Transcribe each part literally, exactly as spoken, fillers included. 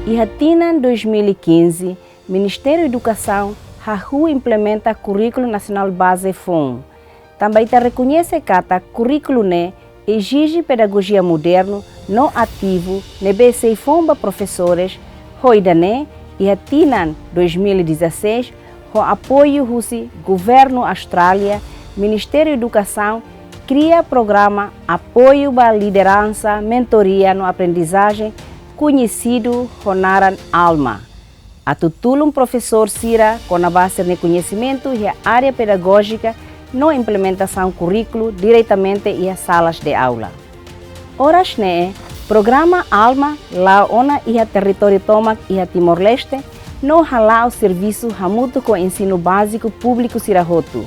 Iha tinan dois mil e quinze, Ministériu Edukasaun hahú implementa Kurríkulu Nasionál Baze foun. Tanba ita rekoñese katak kurríkulu ne'e ezije pedagojia modernu no ativu ne'ebé sei foun ba profesores, ho ida-ne'e, iha tinan dois mil e dezasseis, ho apoiu husi Governu Austrália, Ministériu Edukasaun kria programa apoiu ba lideransa, mentoria no aprendizajen, koñesidu ho naran ALMA, atu tulun profesór sira kona-ba sira-nia koñesimentu iha área pedagójika no implementasaun kurríkulu diretamente iha salas de aula. Oras ne'e, programa ALMA la'o ona iha territóriu tomak iha Timor-Leste, no hala'o servisu hamutuk ho ensinu báziku públiku sira hotu.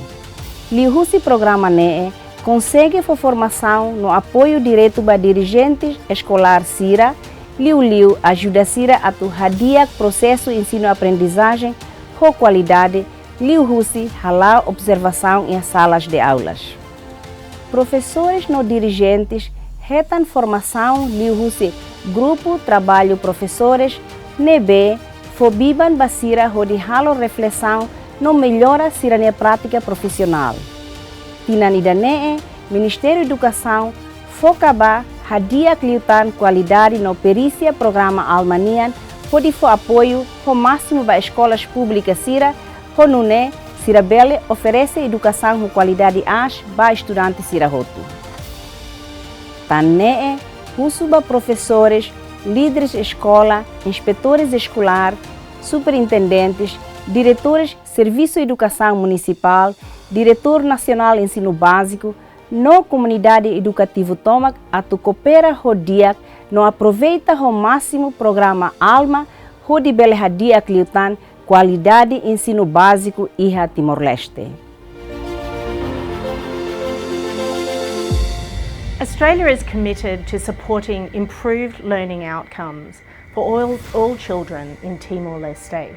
Liuhusi programa ne'e, konsege fó formasaun no apoiu diretu ba dirijentes eskolár sira, liuliu ajuda sira atu hadi'a prosesu ensinu-aprendizajen ho kualidade, liuhusi hala'o observasaun iha salas de aulas. Profesores no dirijentes hetan formasaun liuhusi Grupu Traballu Profesores, ne'ebé fó biban ba sira hodi halo reflesaun no mellora sira-nia prátika profisionál. Tinan ida-ne'e, Ministériu Edukasaun foka ba hadi'a liután kualidade no perísia programa ALMA nian, hodi fó apoiu ho másimu ba eskolas públikas sira, ho nune'e sira bele oferese edukasaun ho kualidade aas ba estudante sira hotu. Tan ne'e, husu ba profesores, líderes eskola, inspetores eskolár, superintendentes, diretores Servisu Edukasaun Munisipál, Diretór Nasionál Ensinu Báziku, no komunidade edukativu tomak atu koopera ho di'ak no aproveita ho másimu programa ALMA, hodi bele hadi'a liután kualidade ensinu báziku iha Timor-Leste. Australia is committed to supporting improved learning outcomes for all, all children in Timor-Leste.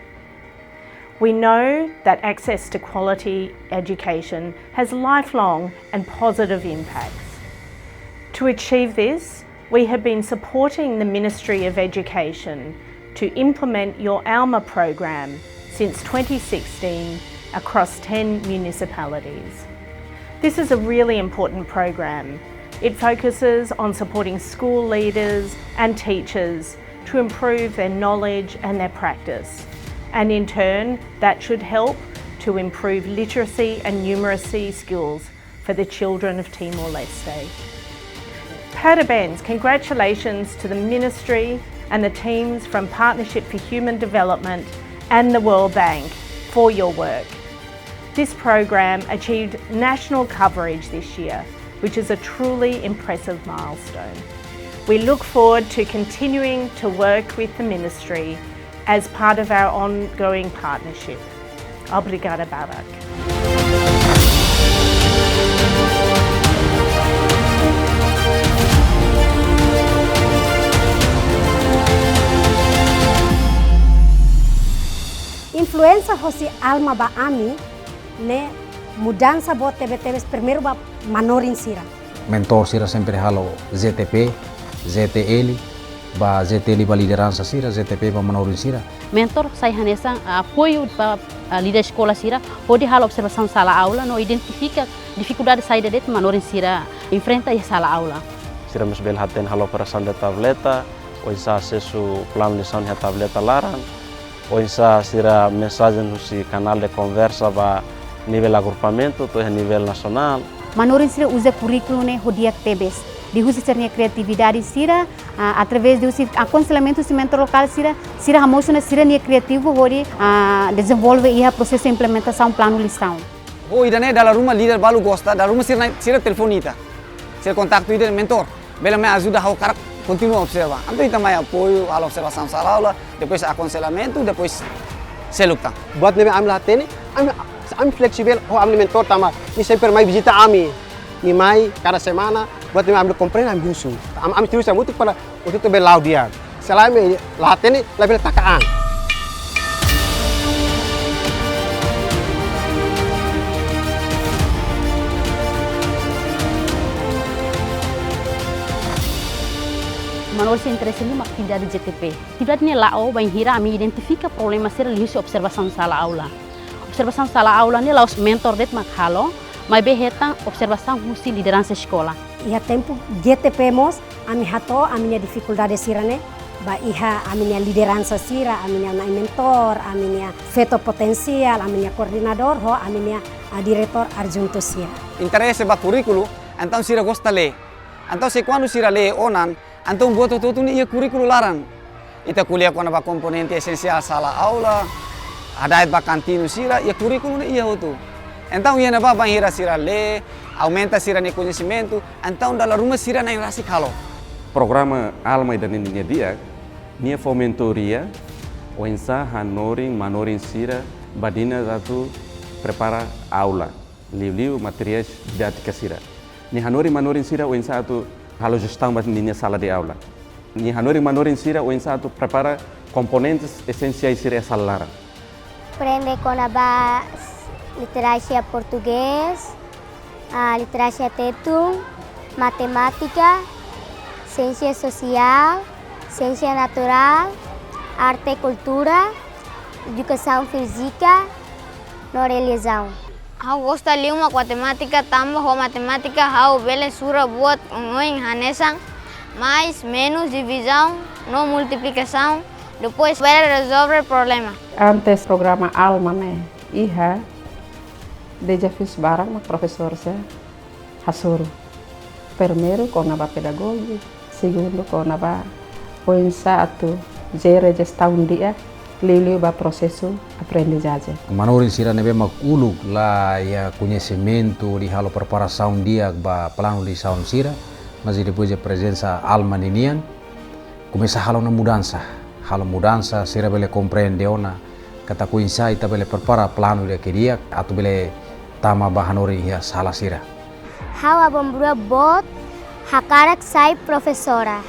We know that access to quality education has lifelong and positive impacts. To achieve this, we have been supporting the Ministry of Education to implement Your ALMA program since twenty sixteen across ten municipalities. This is a really important program. It focuses on supporting school leaders and teachers to improve their knowledge and their practice. And in turn, that should help to improve literacy and numeracy skills for the children of Timor-Leste. Pahadabens, congratulations to the Ministry and the teams from Partnership for Human Development and the World Bank for your work. This program achieved national coverage this year, which is a truly impressive milestone. We look forward to continuing to work with the Ministry as part of our ongoing partnership. Obrigada barak. Influénsia hosi ALMA ba ami ne'e mudansa boot tebetebes, primeiru ba manorin sira. Mentór sira sempre halo Z T P, Z T L, ba Z T L ba lideransa sira, Z T P ba manorin sira. Mentór sai hanesan, ah, apoiu ba, ah, líder eskola sira, hodi halo observasaun sala aula, no identifika difikuldade saida de'it manorin sira enfrenta iha sala aula. Sira mós bele hatene halo operasaun de tableta, oinsá asesu planu lisaun iha tableta laran, oinsá sira mensajen husi kanál de konversa ba nivel agrupamentu to'o iha nivel nasionál. Manorin sira uza kurríkulu ne'e ho di'ak tebes. Liuhusi sira-nia kriatividade sira, ah, através de husi akonselhamentu husi mentór lokál sira, sira hamosu ona sira-nia kriativu hodi, ah, dezenvolve iha prosesu implementasaun planu lisaun. Ho ida-ne'e dala ruma líder balu gosta, dala ruma sira, sira telefone ita. Sira kontaktu ita, mentór, bele mai ajuda ha'u hakarak kontinua observa. Entaun ita mai apoiu, halo observasaun sala aula, depois akonselhamentu, depois seluk tan. Buat ne'ebé ami la hatene, ami, ami fleksibel, ho ami mentór tanba nia sempre mai vizita ami. Nia mai kada semana, buat ne'ebé ami komprende, ami husu. Ami, ami terus hamutuk para hotu-hotu bele la'o di'ak. Se lae mak la hatene, labele taka an. Manorin sira interese liu mak atividade J T P. Atividade ne'e la'o bainhira ami identifika problema sira liuhusi observasaun sala aula. Observasaun sala aula ne'e la'ós mentor de'it mak halo, maibé hetan observasaun husi lideransa eskola. Iha tempu J T P mós, ami hato'o ami-nia difikuldade sira-ne'e ba iha ami-nia lideransa sira, ami-nia nai mentor, ami-nia feto potensiál, ami-nia koordenadór ho ami-nia, ah, diretór adjuntu sira. Interese ba kurríkulu, entaun sira gosta lee. Entaun se kuandu sira lee ona, entaun buat hotu-hotu ne'e iha kurríkulu laran. Ita ko'alia kona-ba komponente esensiál sala aula, hada'et ba kantina sira, iha kurríkulu ne'e iha hotu. Entaun iha ne'ebá bainhira sira lee, aumenta sira-nia koñesimentu, entaun dala ruma sira na'in rasik halo. Programa Alma ida-ne'e nia di'ak, nia fó mentoria, oinsá hanorin manorin sira, badinas atu prepara aula, liuliu materiais didátika sira. Nia hanorin manorin sira oinsá atu halo jestaun ba ninia sala de aula. Nia hanorin manorin sira oinsá atu prepara komponentes esensiais sira iha sala laran. Aprende kona-ba literasi portugés, ah, literasi tetun, matemátika, siénsia sosiál, siénsia naturál, arte, kultura, edukasaun fízika, no relijiaun. Ha'u gosta liu mak matemátika, tanba ho matemátika ha'u bele sura buat oioin hanesan mais, menus, divizaun, no multiplikasaun, depois bele rezolve problema. Antes programa Alma ne'e iha dezafiu barak mak profesór sira hasoru. Primeiru kona-ba pedagójiku, segundu kona-ba oinsá atu jere jestaun di'ak, liuliu ba prosesu aprendizajen. Manorin sira ne'ebé mak uluk la iha koñesimentu hodi halo preparasaun di'ak ba planu lisaun sira, mas depois de prezensa Alma ninian, komesa halo ona mudansa, halo mudansa, sira bele komprende ona katak oinsá ita bele prepara planu ida ke di'ak atu bele tama ba hanorin iha sala sira. Ha'u aban-bainrua boot hakarak sai profesora.